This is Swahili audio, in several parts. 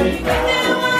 Wakatakasika.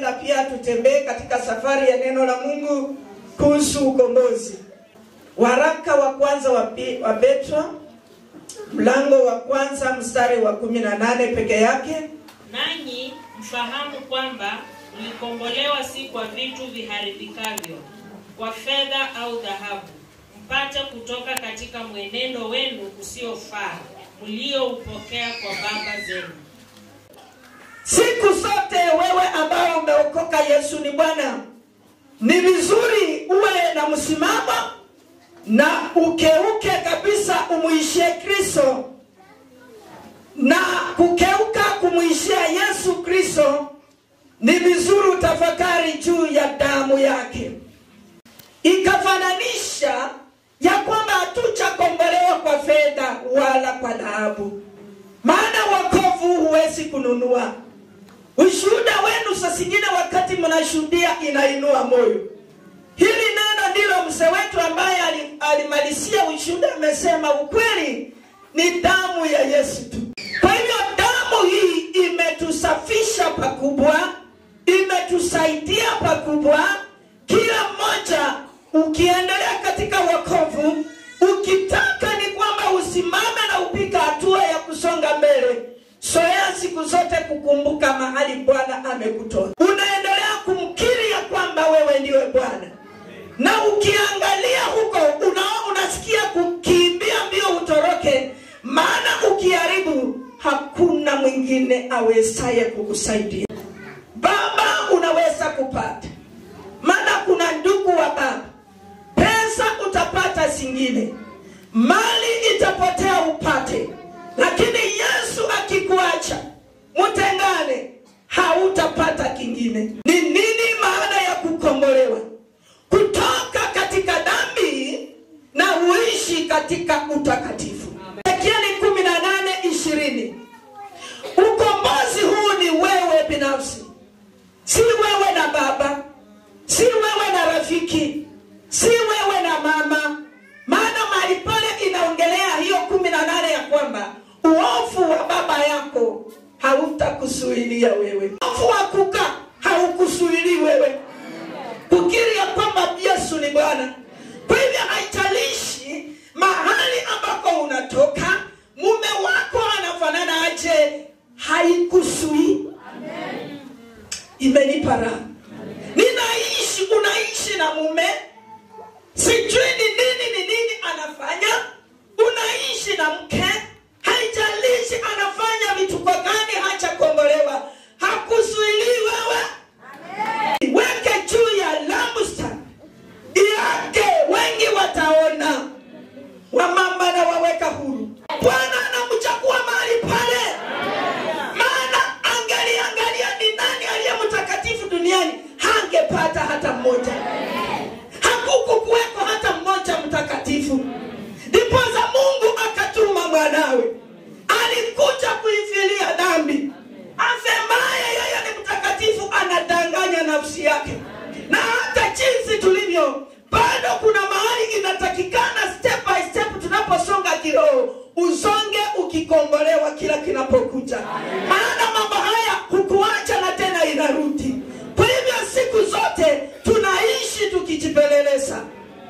Ningependa pia tutembee katika safari ya neno la Mungu kuhusu ukombozi. Waraka wa kwanza wa Petro mlango wa kwanza mstari wa 18 peke yake. Nanyi mfahamu kwamba mlikombolewa si kwa vitu viharibikavyo, kwa fedha au dhahabu, mpate kutoka katika mwenendo wenu usiofaa mlioupokea kwa baba zenu. Siku zote wewe ambao umeokoka Yesu ni Bwana, ni vizuri uwe na msimamo na ukeuke kabisa umuishie Kristo. Na kukeuka kumuishia Yesu Kristo ni vizuri utafakari juu ya damu yake. Ikafananisha ya kwamba hatujakombolewa kwa fedha wala kwa dhahabu, maana wokovu huwezi kununua. Ushuhuda wenu saa zingine wakati mnashuhudia inainua moyo. Hili neno ndilo mzee wetu ambaye alimalizia ushuhuda amesema ukweli ni damu ya Yesu tu. Kwa hivyo damu hii imetusafisha pakubwa, imetusaidia pakubwa. Kila mmoja ukiendelea katika wokovu, ukitaka ni kwamba usimame na upika hatua ya kusonga mbele, soea siku zote kukumbuka mahali Bwana amekutoa. Unaendelea kumkiri ya kwamba wewe ndiwe Bwana. Na ukiangalia huko unasikia kukimbia mbio utoroke, maana ukiharibu hakuna mwingine awezaye kukusaidia. Baba unaweza kupata, maana kuna ndugu wa baba. Pesa utapata zingine, mali itapotea upate, lakini Yesu akikuacha mtengane, hautapata kingine. Ni nini maana ya kukombolewa? Kutoka katika dhambi na uishi katika utakatifu. Ezekieli 18:20. Ukombozi huu ni wewe binafsi, si wewe na baba, si wewe na rafiki, si wewe na mama. Maana mahali pale inaongelea hiyo 18 ya kwamba uovu wa baba yako hautakusuilia wewe, uovu wa kuka haukusuilii wewe, kukiri ya kwamba Yesu ni Bwana. Kwa hivyo haijalishi mahali ambako unatoka, mume wako anafanana aje, haikusui. Amen. Imenipa raha. Ninaishi, unaishi na mume, sijui ni nini anafanya. Unaishi na mke, haijalishi anafanya vitu kwa gani, hajakombolewa, hakusuilii wewe. Amen. Weke juu ya lampstand yake, wengi wataona. Wamama na waweka huru. Bwana anamchagua mahali pale. Maana angaliangalia ni nani aliye mtakatifu duniani, hangepata hata mmoja. Hakukuweko hata mmoja mtakatifu. Ndiposa Mungu akatuma mwanawe, alikuja kuifilia dhambi. Asemaye yeye ni mtakatifu anadanganya nafsi yake. Na hata jinsi tulivyo, bado kuna mahali inatakikana step by step tunaposonga kiroho, usonge ukikombolewa kila kinapokuja. Maana mambo haya hukuacha na tena inarudi. Kwa hivyo siku zote tunaishi tukijipeleleza.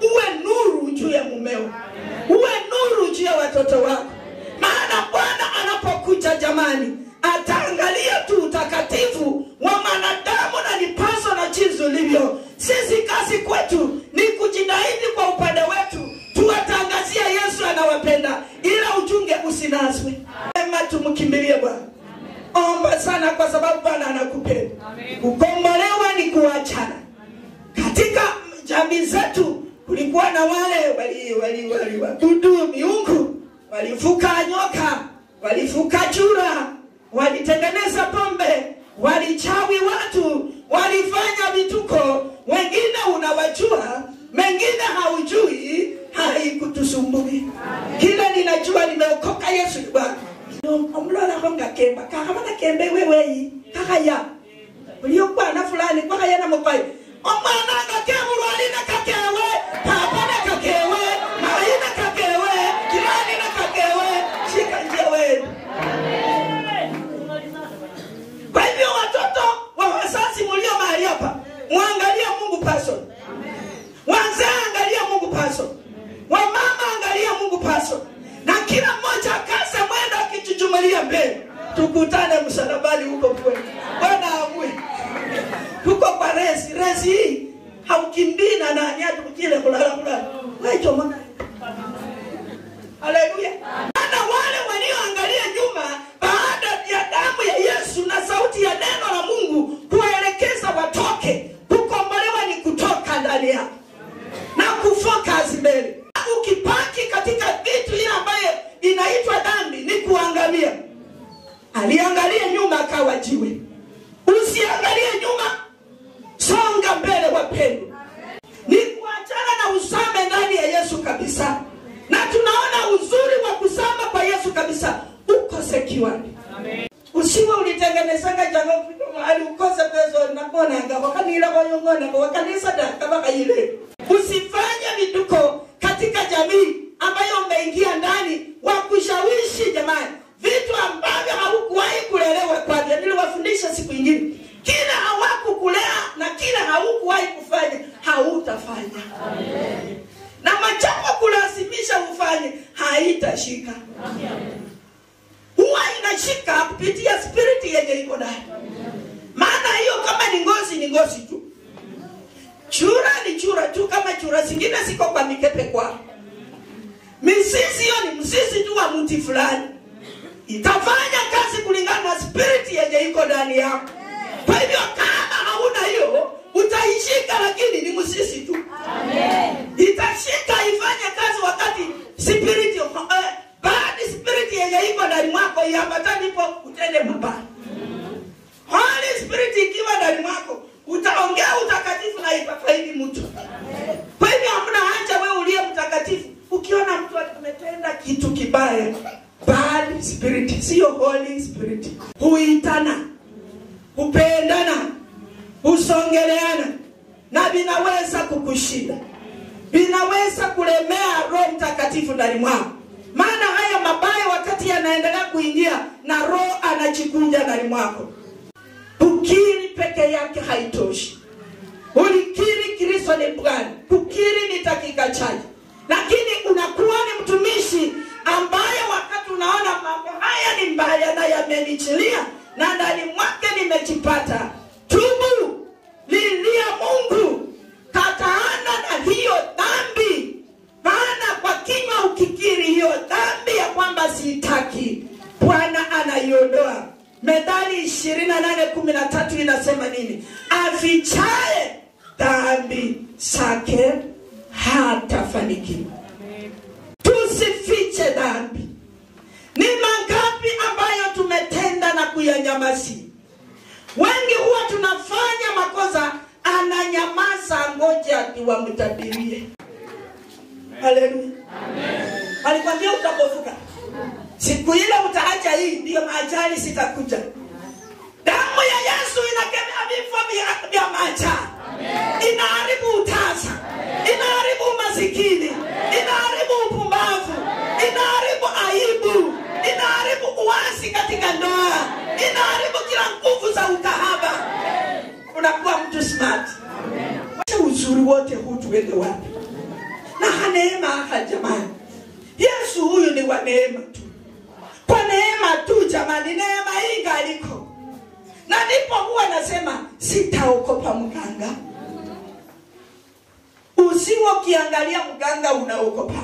Uwe nuru juu ya mumeo, uwe nuru juu ya watoto wako. Maana Bwana anapokuja jamani, ataangalia tu utakatifu wa mwanadamu na nipaso na jinsi ulivyo. Sisi kazi kwetu ni kujitahidi kwa upande wetu, tuwatangazia Yesu anawapenda, ila uchunge usinaswe. Ema tumkimbilie Bwana. Omba sana kwa sababu Bwana anakupenda. Kukombolewa ni kuachana. Katika jamii zetu kulikuwa na wale wali waabudu miungu, walifuka nyoka, walifuka chura, walitengeneza pombe, walichawi watu, walifanya vituko. Wengine unawajua, mengine haujui, haikutusumbui. Kila ninajua nimeokoka Yesu ni Bwana. Omlola honga kemba, kakabana kembe wewe kakaya. Uliokuwa na fulani kwa kaya na mkwai. Omwana kakemuru alina kakewe, papa na kakewe, maina kakewe, jirani na kakewe, shika njia wewe. Kwa hivyo watoto wa wazazi mlio mahali Usiangalie nyuma, songa mbele wapendwa. Ni kuachana na usame ndani ya Yesu kabisa. Na tunaona uzuri wa kusama kwa Yesu kabisa, uko secured. Usiwe ulitengenezanga jango mahali ukose pesa na kona wakanila kwa yongona kwa kanisa da kama kaile. Usifanye vituko katika jamii ambayo umeingia ndani wa kushawishi jamani, vitu ambavyo haukuwahi kulelewa kwavyo. Niliwafundisha siku nyingine, kila hawakukulea na kila haukuwahi kufanya hautafanya. Amen. Na machapo kulazimisha ufanye haitashika. Huwa inashika kupitia spirit yenye iko ndani. Maana hiyo kama ni ngozi ni ngozi tu. Chura ni chura tu, kama chura zingine ziko kwa mikepe kwa. Mizizi hiyo ni mzizi tu wa mti fulani. Itafanya kazi kulingana na spirit yenye iko ndani yako. Kwa hivyo kama hauna hiyo utaishika, lakini ni mzizi tu. Amen. Itashika ifanye kazi wakati spirit bad spirit yenye iko ndani mwako iambatane ipo utende mabaya. Holy Spirit ikiwa ndani mwako utaongea utakatifu na itafaidi mtu. Kwa hivyo hamna haja wewe uliye mtakatifu ukiona mtu ametenda kitu kibaya, bad spirit sio Holy Spirit. Huitana, hupendana, husongeleana, na vinaweza kukushinda, vinaweza kulemea Roho Mtakatifu ndani mwako. Maana haya mabaya wakati yanaendelea kuingia na Roho anajikunja ndani mwako. Kukiri peke yake haitoshi. Ulikiri Kristo ni Bwana, kukiri ni dakika chache, lakini unakuwa ni mtumishi ambaye wakati unaona mambo haya ni mbaya na yamenichilia na ndani mwake nimejipata, tubu, lilia Mungu, kataana na hiyo dhambi. Maana kwa kinywa ukikiri hiyo dhambi ya kwamba sitaki, Bwana anaiondoa. Methali 28:13 inasema nini? Afichaye dhambi zake hatafanikiwa. Tusifiche dhambi. Ni mangapi ambayo tumetenda na kuyanyamazia? Wengi huwa tunafanya makosa, ananyamaza ngoja wamtabirie. Haleluya. Amen. Alikwambia utapofuka. Siku ile utaacha hii ndio ajali sitakuja. Damu ya Yesu inakemea vifo vya macha. Inaharibu utasa. Inaharibu umasikini. Inaharibu upumbavu. Inaharibu aibu. Inaharibu uasi katika ndoa. Inaharibu kila nguvu za ukahaba. Unakuwa mtu smart. Amen. Uzuri wote huu tuende wapi? Na neema hapa jamani. Yesu huyu ni wa neema tu. Kwa neema tu jamani, neema hii ingaliko. Na ndipo huwa nasema sitaokopa mganga. Usiwe ukiangalia mganga unaokopa.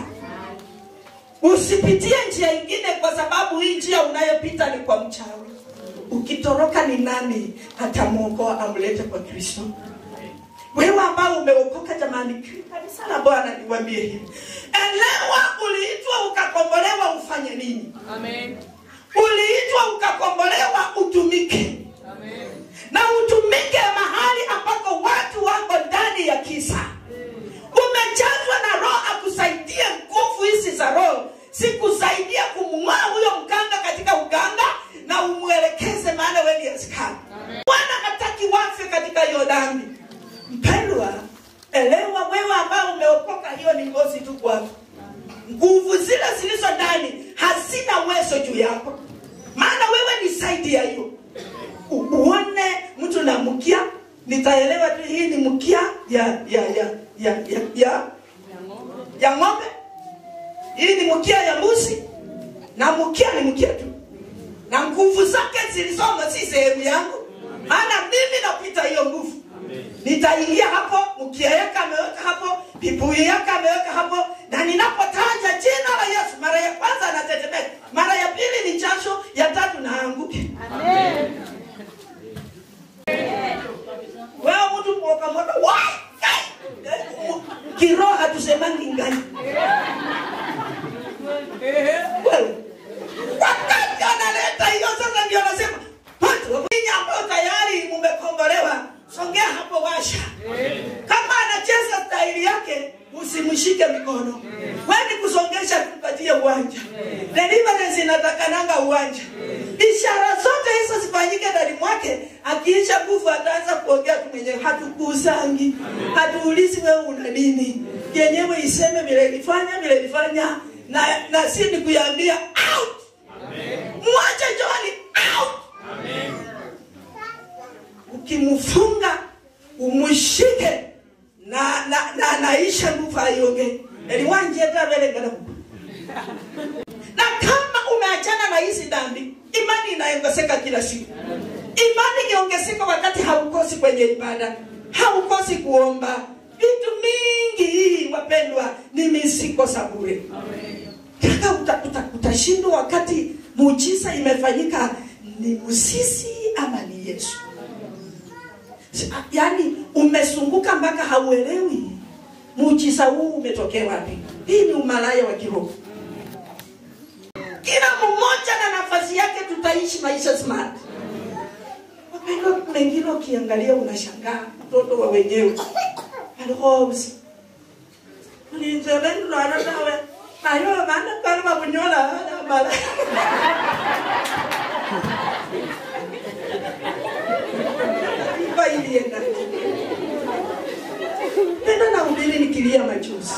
Usipitie njia nyingine kwa sababu hii njia unayopita ni kwa mchawi. Ukitoroka ni nani atamuokoa amlete kwa Kristo? Wewe ambao umeokoka jamani, kanisa la Bwana niwaambie hivi. Elewa uliitwa ukakombolewa ufanye nini? Amen. Uliitwa ukakombolewa utumike. Amen. Na utumike mahali ambako watu wako ndani ya kisa. Umejazwa na Roho akusaidie nguvu hizi za Roho. Sikusaidia kumng'oa huyo mganga katika uganga na umuelekeze, maana wewe ni askari. Bwana hataki wafe katika hiyo dhambi. Mpendwa, elewa wewe ambao umeokoka, hiyo ni ngozi tu kwako. Nguvu zile zilizo ndani hazina uwezo juu yako. Maana wewe ni zaidi ya hiyo. Uone mtu na mkia, nitaelewa tu hii ni mkia ya ya ya ya ya ya ya ng'ombe. Hii ni mkia ya mbuzi. Na mkia ni mkia tu. Na nguvu zake zilizomo si sehemu yangu. Maana mimi napita hiyo nguvu. Nitaingia hapo, mkia yake ameweka hapo, vibuyu yake ameweka hapo, na ninapotaja jina la Yesu mara ya kwanza anatetemeka, mara ya pili ni jasho, ya tatu naanguke. Amen. Wewe mtu mwoka moto, wa kiroho hatusemangi ngani. Wewe wakati analeta hiyo sasa ndio anasema watu ninyi ambao tayari mmekombolewa mikono. Wewe ni kusongesha tupatie uwanja. Deliverance inatakananga uwanja. Ishara zote hizo zifanyike ndani mwake. Akiisha nguvu ataanza kuongea tu mwenyewe. Hatukusangi, hatuulizi wewe una nini. Yenyewe iseme vile ilifanya, vile ilifanya, na si ni kuiambia out. Mwache John out. Amen. Ukimfunga umushike na na naisha nguvu aionge. Eliwanje tabele ngana. Na kama umeachana na hizi dhambi, imani inaongezeka kila siku. Imani ikiongezeka wakati haukosi kwenye ibada, haukosi kuomba. Vitu mingi hii wapendwa ni misiko sabure. Kaka utashindwa wakati muujiza imefanyika ni musisi ama ni Yesu. Yaani umesunguka mpaka hauelewi muujiza huu umetokea wapi. Hii ni umalaya wa kiroho. Kila mmoja na nafasi yake, tutaishi maisha smart. Wapendwa, mengine ukiangalia unashangaa mtoto wa wenyewe. Alhozi. Ulinzele ndwana nawe. Ayo bana kalma bunyola mala. Ilienda. Tena na ubiri nikilia machozi.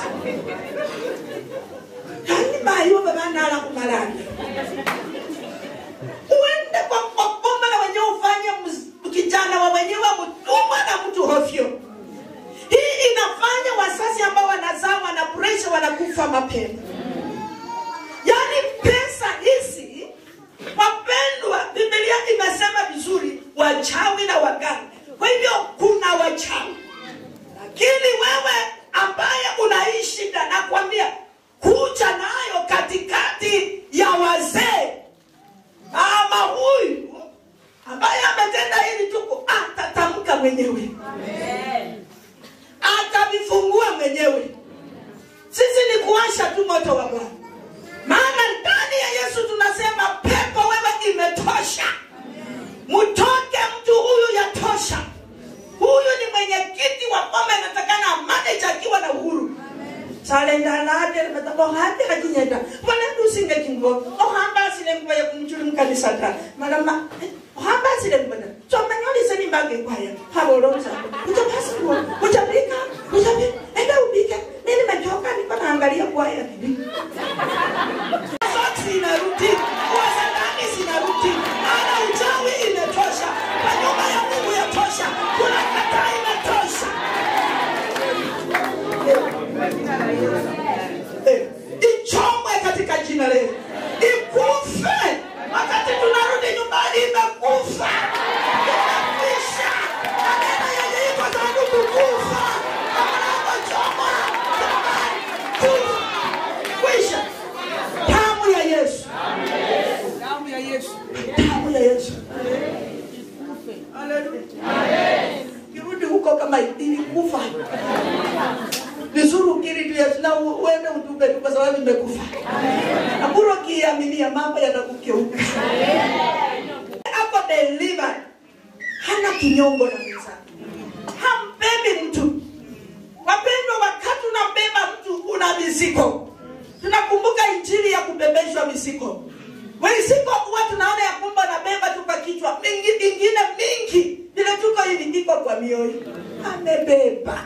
Yaani mayo baba nala kumalanga. Uende kwa boma la wenyewe ufanye kijana wa wenyewe mtumwa na mtu hofyo. Hii inafanya wazazi ambao wanazaa wana pressure wanakufa mapema. Yaani pesa hizi wapendwa, Biblia imesema vizuri wachawi na waganga. Kwa hivyo kuna wachawi. Lakini wewe ambaye unaishi na nakwambia kuja nayo katikati ya wazee. Mama huyu ambaye ametenda hili tuko atatamka mwenyewe. Amen. Atavifungua mwenyewe. Sisi ni kuwasha tu moto wa Bwana. Maana ndani ya Yesu tunasema pepo wewe imetosha. Mtoke mtu huyu yatosha. Huyu ni mwenyekiti wa boma, anatakana manager akiwa na uhuru. Salenda lade metako hadi hajinyenda. Wala usinge kingo. Ohamba sile mboya kumchuli mkanisa ta. Malama ohamba sile mboya. Chomanyoli seni mbange kwaya. Habolonza. Utapasa nguo. Utapika. Utapika. Enda upike. Mimi nimechoka niko naangalia kwaya bibi. Socks inarudi. Nguo za ndani zinarudi. Maana uchawi imetosha. Kwa nyumba ya Mungu yatosha. Kuna kataa imetosha. Ichomwe katika jina leo. Ikufe. Wakati tunarudi nyumbani imekufa. Imekwisha. Maneno yenye iko sanduku kufa. Mlango chomwa. Kufa. Kwisha. Damu ya Yesu. Damu ya Yesu. Damu ya Yesu. Haleluya. Kirudi huko kama ilikufa. Vizuri ukiri tu Yesu na uende utupe kwa sababu imekufa. Aburo kiaminia mambo yanakugeuka. Hapo deliver. Hana kinyongo na mwenzake. Hambebi mtu. Wapendwa, wakati unambeba mtu una mizigo. Tunakumbuka injili ya kubebeshwa mizigo. Mizigo huwa tunaona ya kwamba nabeba tu kwa kichwa, mingi ingine mingi vile tuko hivi iko kwa mioyo. Amebeba.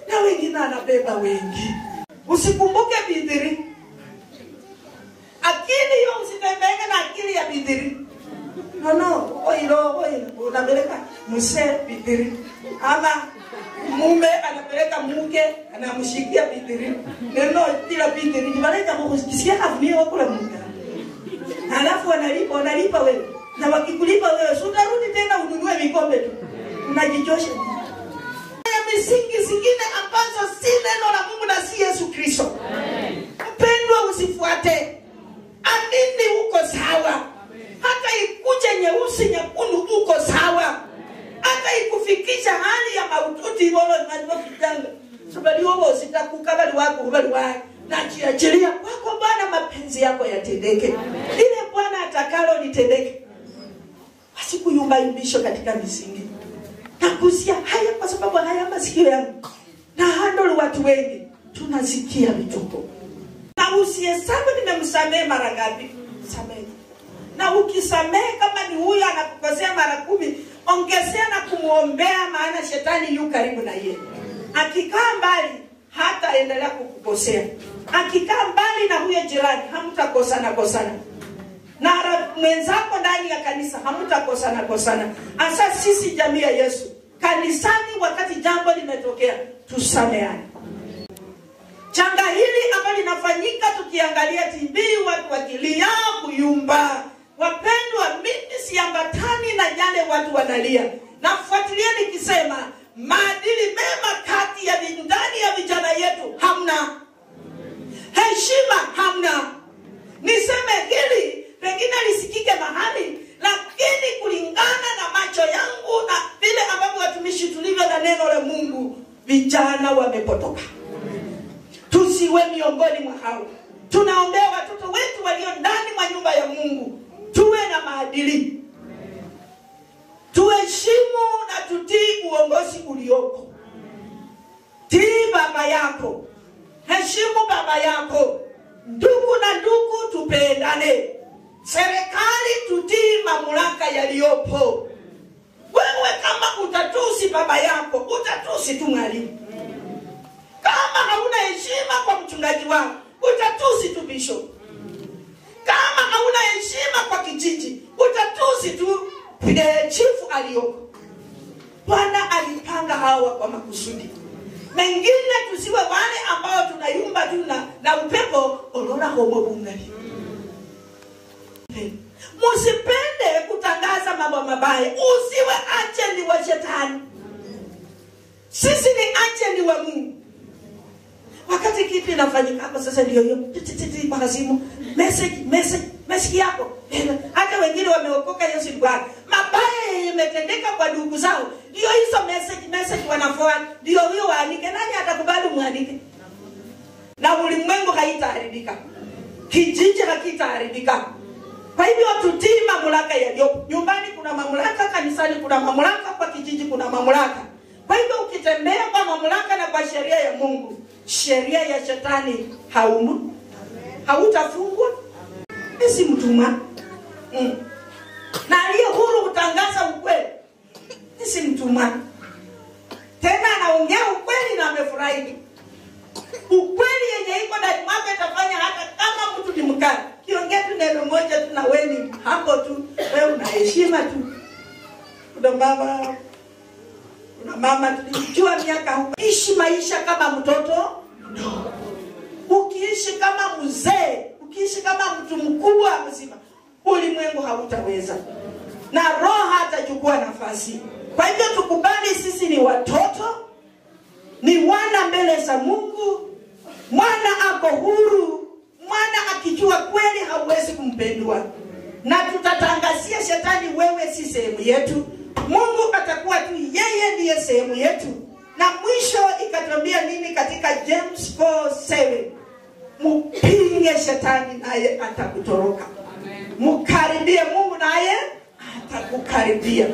Na wengine anabeba wengi. Usikumbuke bidiri. Akili hiyo usitembee na akili ya bidiri. No no, oilo oilo unapeleka mse bidiri. Ama mume anapeleka mke anamshikia bidiri. Neno kila bidiri ni wale kama kusikia afunio kula mke. Halafu wanalipa wewe. Na wakikulipa wewe utarudi tena ununue vikombe tu. Unajichosha. Misingi zingine ambazo si neno la Mungu na si Yesu Kristo. Mpendwa, usifuate. Amini uko sawa. Hata ikuje nyeusi nyekundu uko sawa. Hata ikufikisha hali ya maututi wala unajua sababu wewe usitakukabali wako kubali wako. Na jiachilia kwako Bwana, mapenzi yako yatendeke. Ile Bwana atakalo litendeke. Asikuyumba yumbisho katika misingi. Nakusia haya kwa sababu haya masikio yangu. Na handle watu wengi. Tunasikia vituko. Na usihesabu nimemsamehe mara ngapi. Samehe. Na ukisamehe kama ni huyu anakukosea mara 10, ongezea na kumuombea, maana shetani yu karibu na yeye. Akikaa mbali hataendelea kukukosea. Akikaa mbali na huyo jirani hamtakosana kosana. Na mwenzako ndani ya kanisa hamtakosana kosana. Asa sisi jamii ya Yesu, kanisani wakati jambo limetokea tusameane. Janga hili ambalo linafanyika tukiangalia TV watu wakilia kuyumba. Wapendwa, mimi siambatani na yale watu wanalia. Nafuatilia nikisema maadili mema kati ya ndani ya vijana yetu hamna. Heshima hamna. Niseme hili pengine lisikike mahali, lakini kulingana na macho yangu na vile ambavyo watumishi tulivyo na neno la Mungu, vijana wamepotoka. Tusiwe miongoni mwa hao. Tunaombea watoto wetu walio ndani mwa nyumba ya Mungu. Tuwe na maadili. Tuheshimu na tutii uongozi ulioko. Tii baba yako. Heshimu baba yako. Ndugu na ndugu tupendane. Serikali tutii mamlaka yaliyopo. Wewe kama utatusi baba yako, utatusi tu mwalimu. Kama hauna heshima kwa mchungaji wako, utatusi tu bishop. Kama hauna heshima kwa kijiji, utatusi tu chifu aliyoko. Bwana alipanga hawa kwa makusudi. Mengine tusiwe wale ambao tunayumba tu na upepo olora homo bungali. Musipende kutangaza mambo mabaya. Usiwe agent wa shetani. Sisi ni agent wa Mungu. Wakati kitu inafanyika hapo sasa ndio hiyo titi kwa simu message message yako. Hata wengine wameokoka Yesu ni Bwana. Mabaya yametendeka kwa ndugu zao. Ndio hizo message wanaforward. Ndio hiyo waandike. Nani atakubali muandike? Na ulimwengu haitaharibika. Kijiji hakitaharibika. Kwa hivyo tutii mamlaka yaliyopo. Nyumbani kuna mamlaka, kanisani kuna mamlaka, kwa kijiji kuna mamlaka. Kwa hivyo ukitembea kwa mamlaka na kwa sheria ya Mungu, sheria ya shetani haumo. Hautafungwa. Si mtumwa. Na aliye huru hutangaza ukweli. Si mtumwa. Tena anaongea ukweli na amefurahi. Ukweli yenye iko ndani mwako itafanya hata kama mtu ni mkali. Kiongea tu neno moja tu na wewe ni hapo tu, wewe una heshima tu. Kuna baba, kuna mama tulijua miaka huko. Ishi maisha kama mtoto mdogo. Ukiishi kama mzee, ukiishi kama mtu mkubwa mzima, ulimwengu hautaweza. Na roho hatachukua nafasi. Kwa hivyo tukubali sisi ni watoto, ni wana mbele za Mungu. Mwana ako huru. Mwana akijua kweli hauwezi kumpendua. Na tutatangazia shetani wewe si sehemu yetu. Mungu atakuwa tu yeye ndiye sehemu yetu. Na mwisho ikatuambia nini katika James 4:7? Mpinge shetani naye atakutoroka. Mkaribie Mungu naye atakukaribia.